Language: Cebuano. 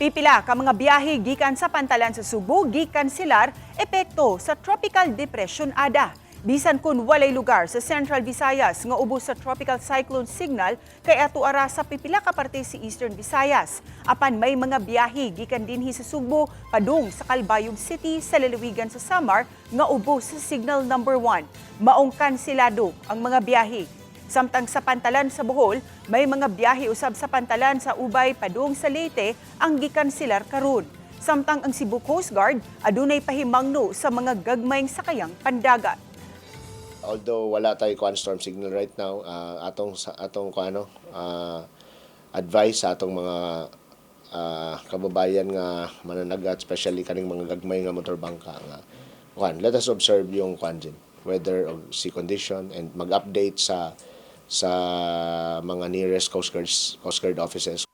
Pipila ka mga biyahe gikan sa pantalan sa Sugbo gikanselar, epekto sa Tropical Depression Ada. Bisan kun walay lugar sa Central Visayas nga ubos sa tropical cyclone signal kay ato ara sa pipila ka parte si Eastern Visayas. Apan may mga biyahe gikan dinhi sa Sugbo padung sa Calbayog City sa lalawigan sa Samar nga ubos sa signal number 1. Maong kanselado ang mga biyahe. Samtang sa pantalan sa Bohol, may mga biyahe usab sa pantalan sa Ubay padung sa Leyte ang gikanselar karon. Samtang ang Cebu Coast Guard adunay pahimangno sa mga gagmayng sakayang pandagat. Although wala tayo kuan storm signal right now, atong sa atong kuan ano, advice sa atong mga kababayan nga mananagat, especially kaning mga gagmay nga motor bangka nga kuan, let us observe yung kuan din, weather o sea condition, and mag-update sa mga nearest Coast Guard offices.